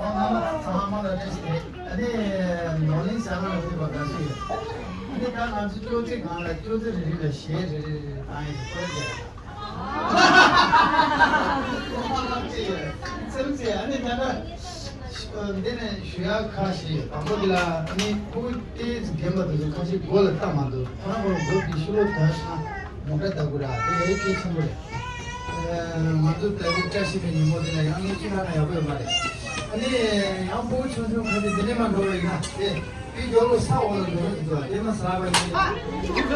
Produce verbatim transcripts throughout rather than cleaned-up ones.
ཨོ་ང་ཚང་མ་ལ་བཀྲ་ཤིས་བདེ་ལེགས། ཨ་ནི་ནོར་གླིང་ས་གནས་ལ་ཕེབས་པ་དགའ་བསུ་ཡོད། ཨ་ནི་ད་ང་ཚོ་ཅོག་ཙེ་སྒང་ལ་ཅོག་ཙེ་རེ་རེ་ལ་གཞས་རེ་རེ་རེ་རེ་བཏང་ཡིན་ཟེར་ཁོ་རེ་བྱས། སེམས་ཟེར་ཨ་ནི་ད་ལྟ་འདི་ནས་ཞུ་ཡག་ཁ་ཤས་དང་པོ་འདི་ལ་ཨ་ནི་ཕྲུ་གུ་ཏོག་ཙམ་རྒན་པ་དེ་ཚོ་ཁ་ཤས་མགོ་ལ་བལྟ་མ་འདུག་ཁོ་རང་ཁོ་རང་མགོ་དེ་ཤུ་ལོ་དོན་ཤ་མོ་ཊ་ལྟ་དགོས་ར་དེ་ཡ་ཡི་གལ་ཆེན་པོ་རེད། ང་ཚོ་ད་རེས་བཀྲ་ཤིས་པའི་ཉིན་མོ་འདི་ལ་ཡང་གནས་ཚུལ་ལྷག་ན་ཡག་པོ་ཡོད་མ་རེད། ཨ་ནི་ཡང་ཕྲུ་གུ་ཆུང་ཆུང་ཁ་ཤས་འདི་ནས་མ་འགྲོ་བ་ཡིན་ན་དེ་དེའི་རྒྱབ་ལོགས་ས་འོག་ལ་འགྲོ་གི་འདུག་དེ་མ་ཟ་བ་ཡིན།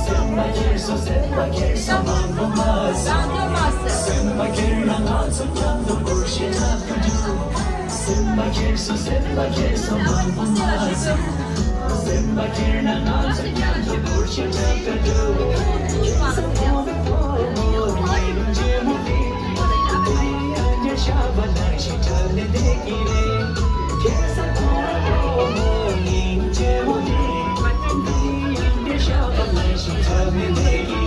སེམས་པ་སྐྱིད་སོང་སེམས་པ་སྐྱིད་སོང་མང་པོ་མ་སོང་། སེམས་པ་སྐྱིད་ན་ང་ཚོ་མཉམ་དུ་སྐོར་ཞིག་འཁྲབ་ཀྱི་འདུག་སེམས་པ་སྐྱིད་སོང་སེམས་པ་སྐྱིད་སོང་མང་པོ་མ་སོང་། སེམས་པ་སྐྱིད་ན་ང་ཚོ་མཉམ་དུ་སྐོར་ཞིག་འཁྲབ་ཀྱི་འདུག་ཁྱེད་ཚོ་ཕོ་བའི་ཕོ་མོ་ཡིན་གཅེས་མོ་དེ། དེ་ཡང་ཉ་ཤ་བ་ནང་བཞིན་འཁྲབ་ནས་བསྡད་ཀྱི་རེད། ཁྱེད་ཚོ་ཕོ་བའི་ཕོ་མོ་ཡིན་གཅེས་མོ་དེ། དེ་ཡང་ཉ་ཤ་བ་ནང་བཞིན་འཁྲབ་ནས་བསྡད་ཀྱི་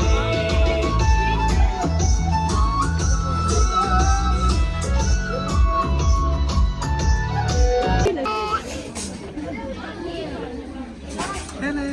རེད།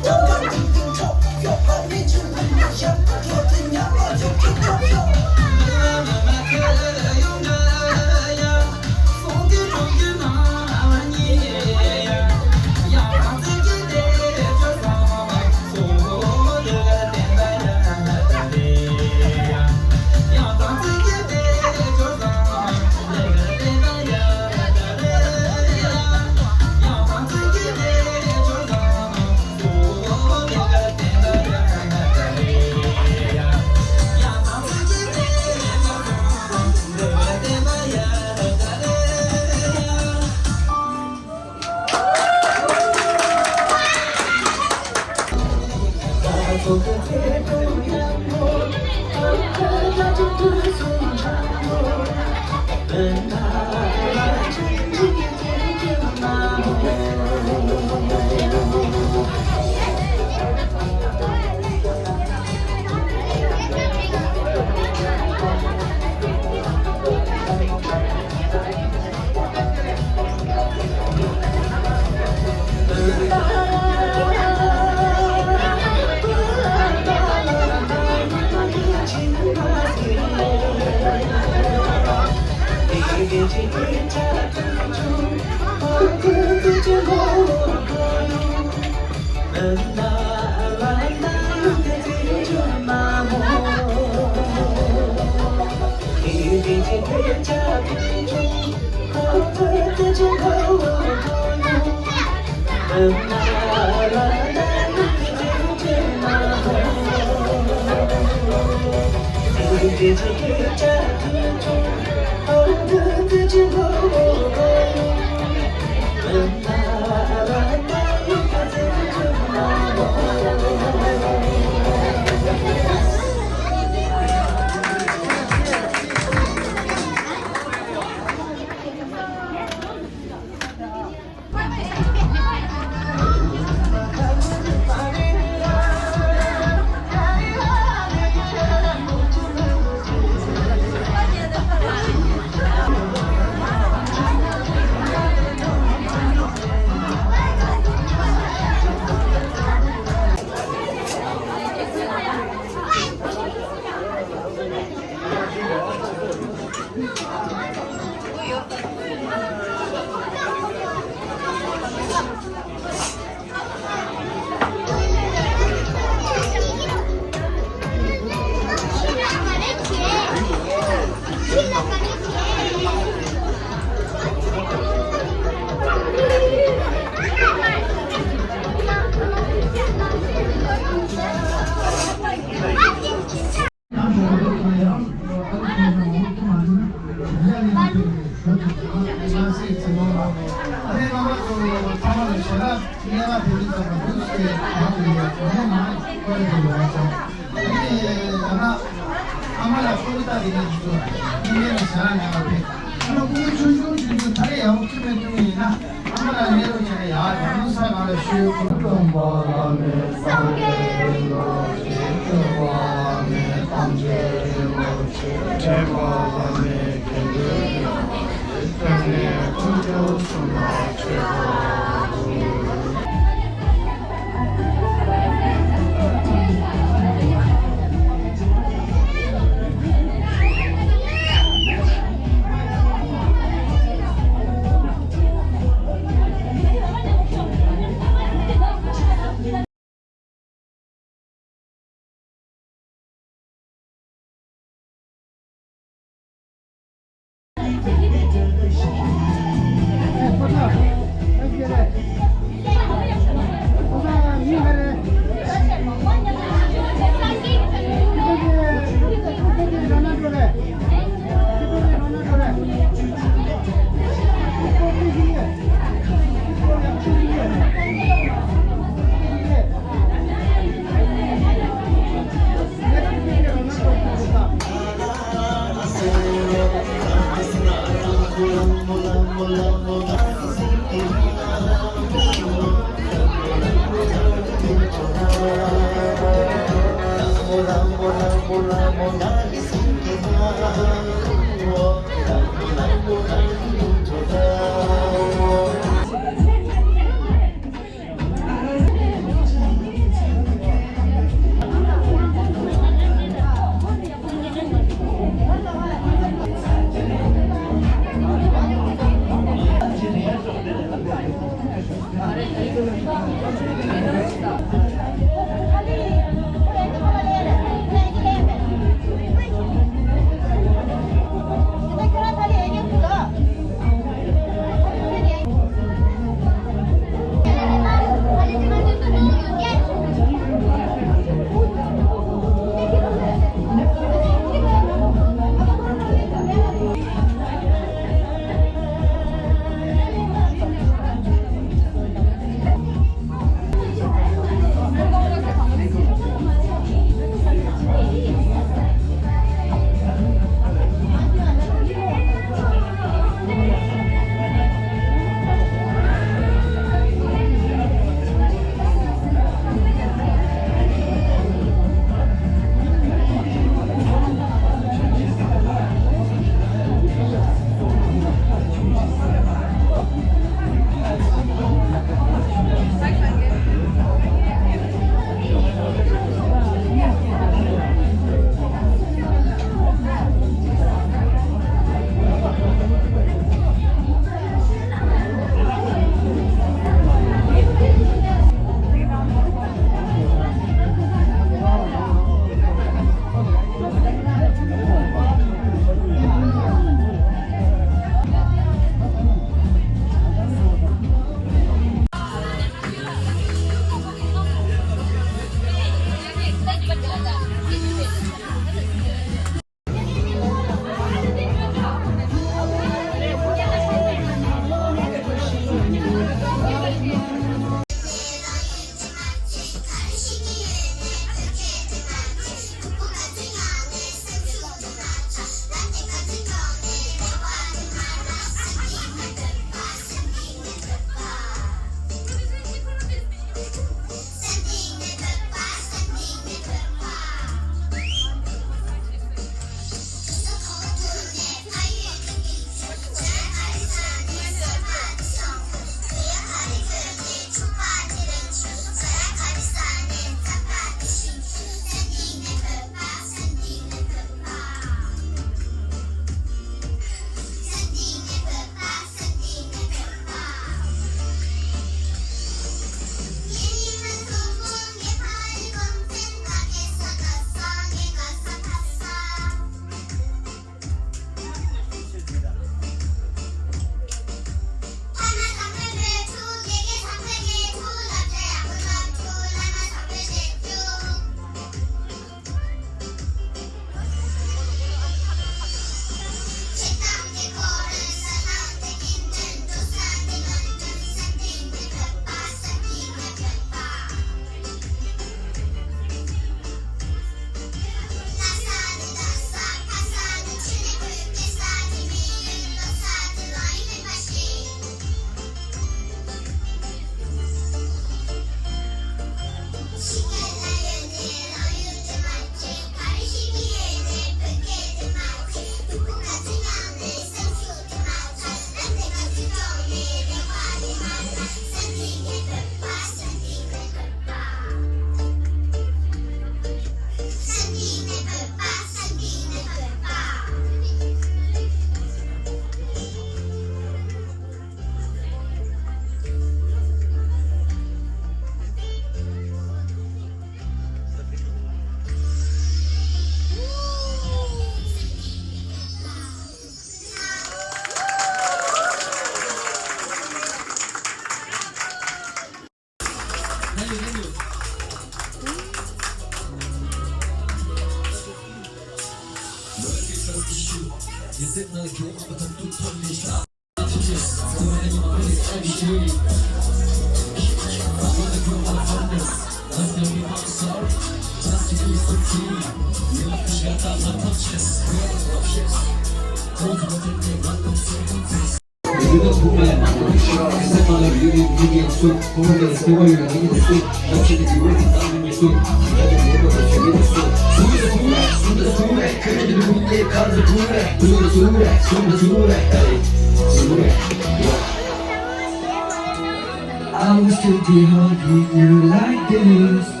I was too deep, how do you like this?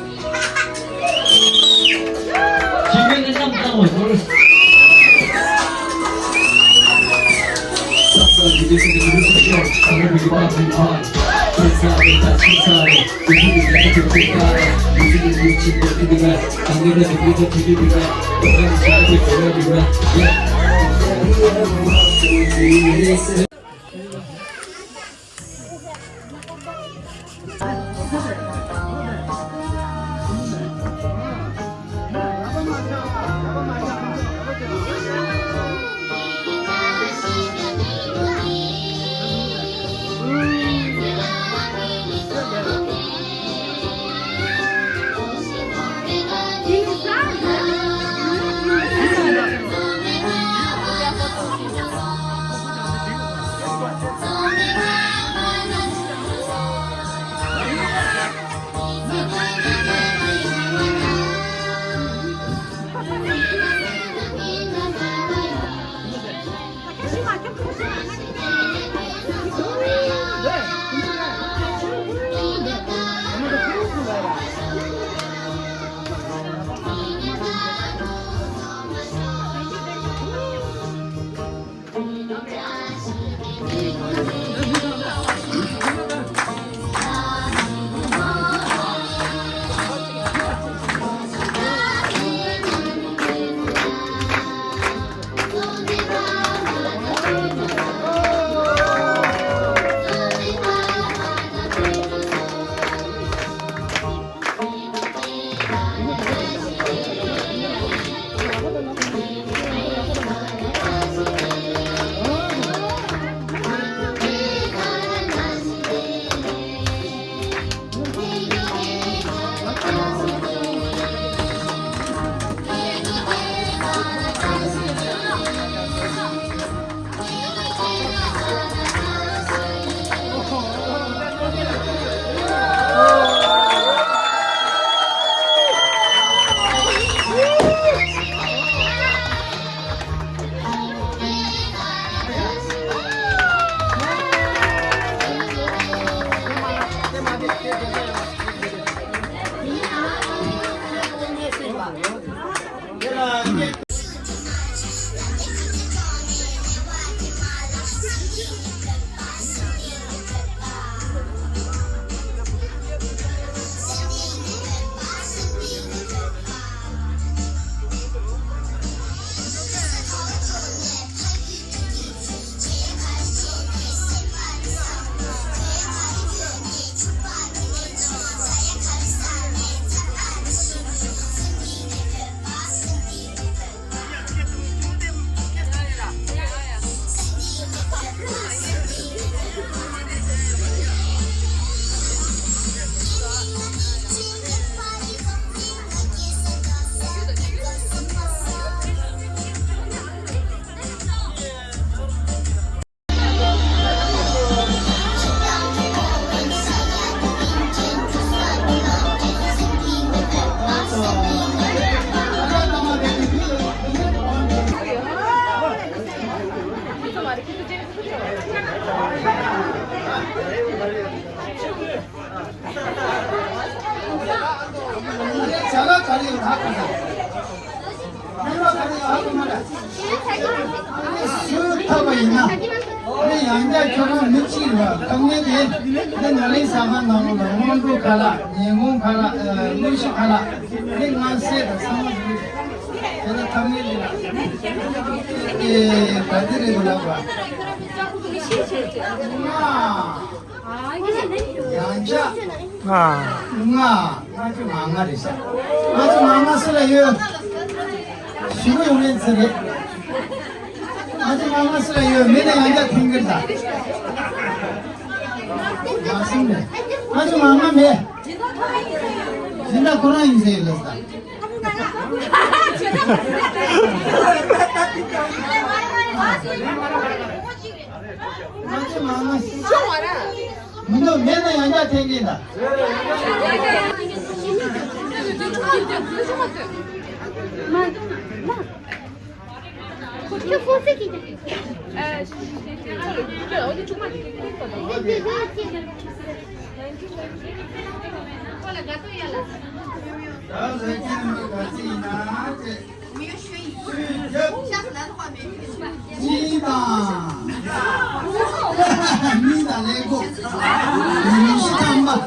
སུས་ཐོབ་པ་ཡིན་ན། ཨ་ནི་ཡང་བསྐྱར་ཁྱོད་རང་མི་གཅིག་ལ་ཐོབ་ངེས་དེ། འདི་ནཱ་ལེནྡྲ་ས་ཁང་ནང་ལོགས་ལ་སྔོན་འགྲོ་ཁ་ལག་ཉིན་གུང་ཁ་ལག་དངོས་གཞི་ཁ་ལག་འདི་ལྔ་བསྲེས་དང་ཚང་མ་ཞིག་དེ་ལ་ཐོབ་ངེས་དེ་ལ། ཨེ་ག་དེ་རེད་འདུག་ལབ་པ། ལྔ། ཡང་བསྐྱར། ལྔ། ལྔ་བཅུ་ང་ལྔ་རེད་ཤག་ལྔ་བཅུ་ང་ལྔ་སུ་ལ་ཡོད། ཞུ་གི་ཡོང་མཁན་ཚོ་རེད། ང་ཚོ་མ་མ་སུ་ལ་ཡོད་མེད་ན་ཡང་བསྐྱར་ཐེངས་འགར་ད། མ་སུ་མེད། ང་ཚོ་མ་མ་མེད། སྦྱིན་བདག་ཁོ་རང་ཡིན་ཟེར་ཡོད་ལ་ད། ང་ཚོ་མ་མ་སུ། མི་འདུག་མེད་ན་ཡང་བསྐྱར་ཐེངས་འགར་ད། གཉིས་དང་། གཉིས་དང་ཀླད་ཀོར། ཉི་ཤུ་ཐམ་པ།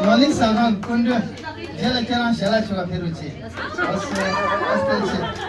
ནོར་གླིང་ཟ་ཁང་སྐུ་མགྲོན། རྗེས་ལ་ཁྱེད་རང་ཞལ་ལག་མཆོད་པ་ཕེབས་རོགས་གྱིས། ཨོ་སི་ཨོ་སི་ཆེ།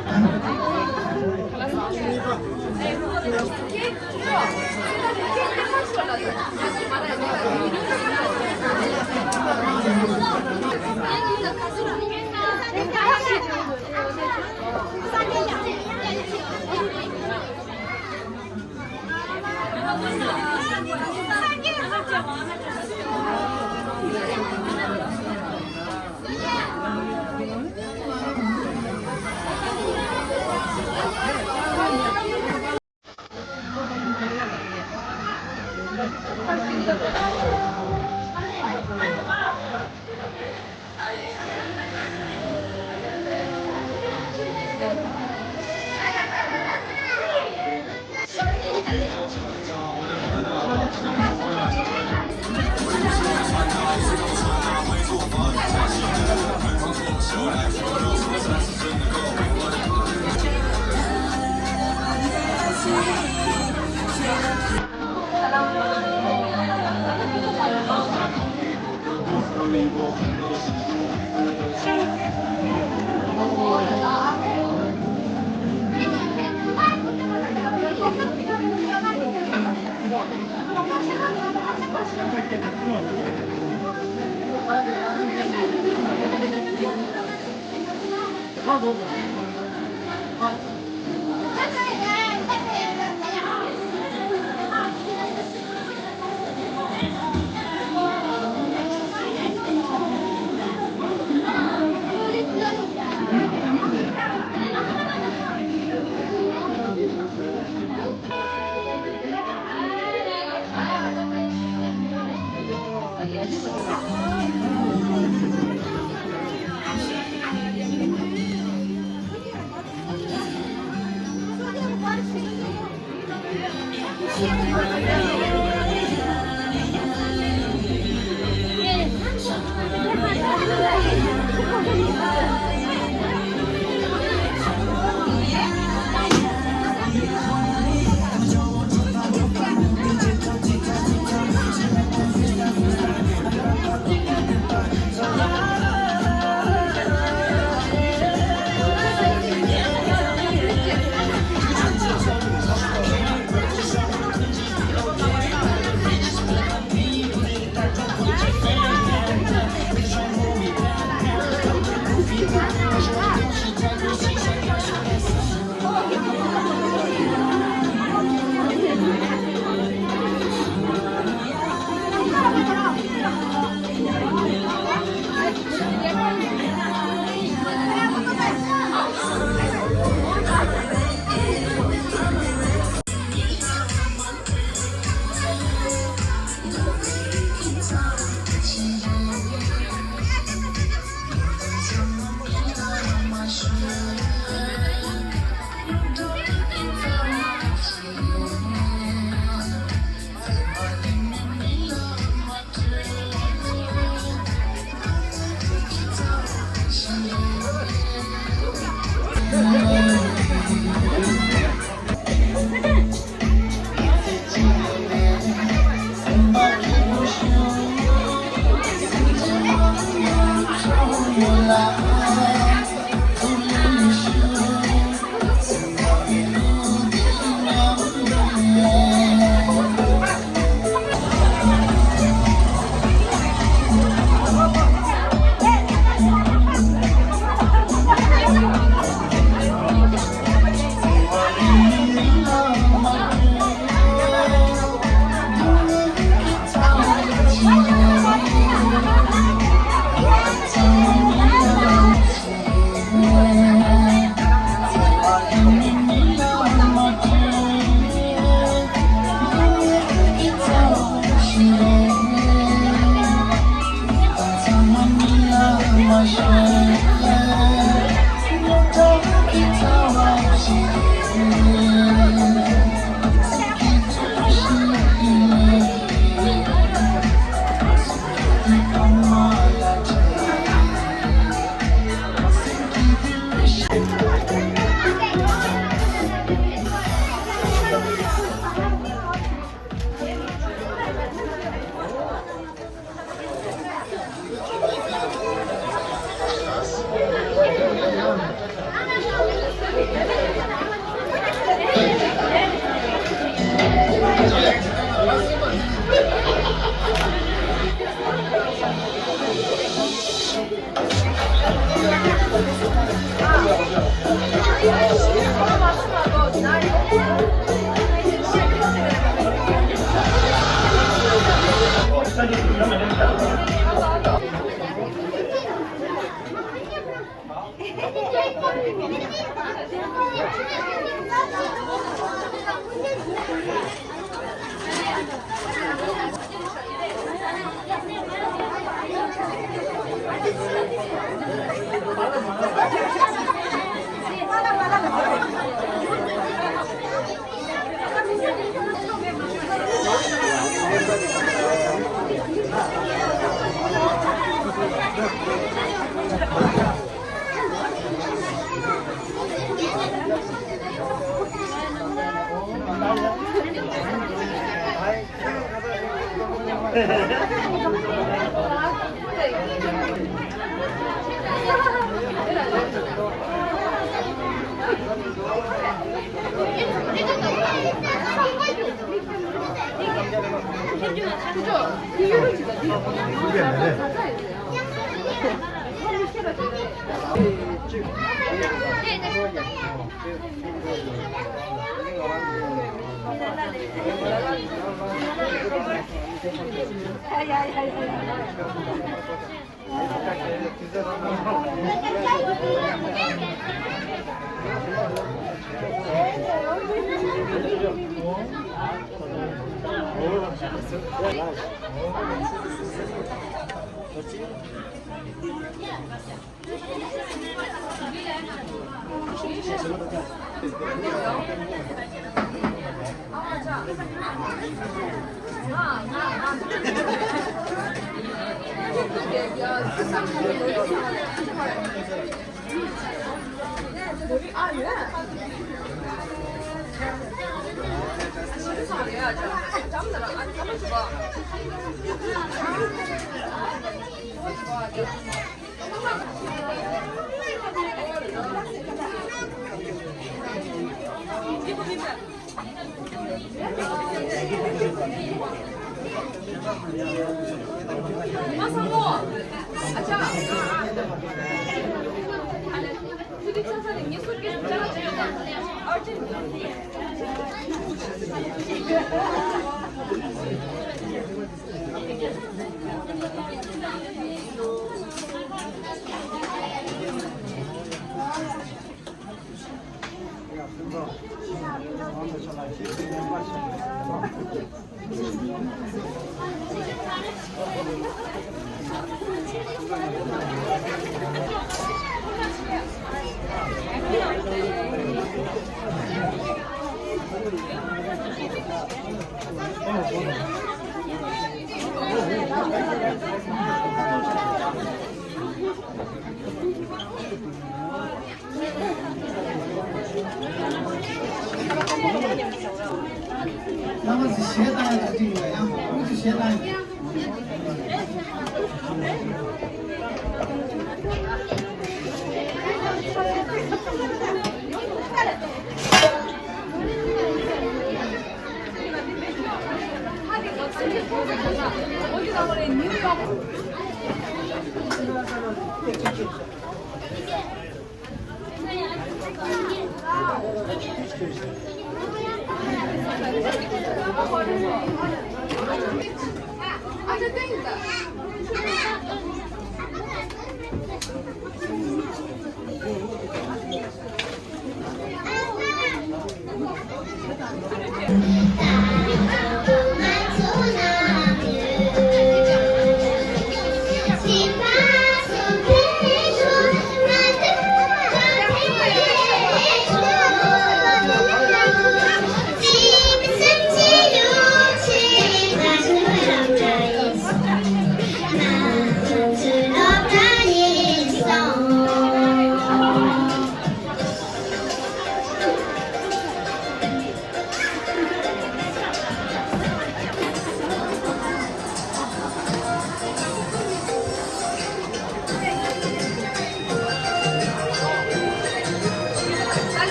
རྣམ་པ་ཚོས་གཞས་བཏང་ཡག་ཅིག་ཡོད་ཡང་། ཁོང་ཚོས་གཞས་བཏང་ཡག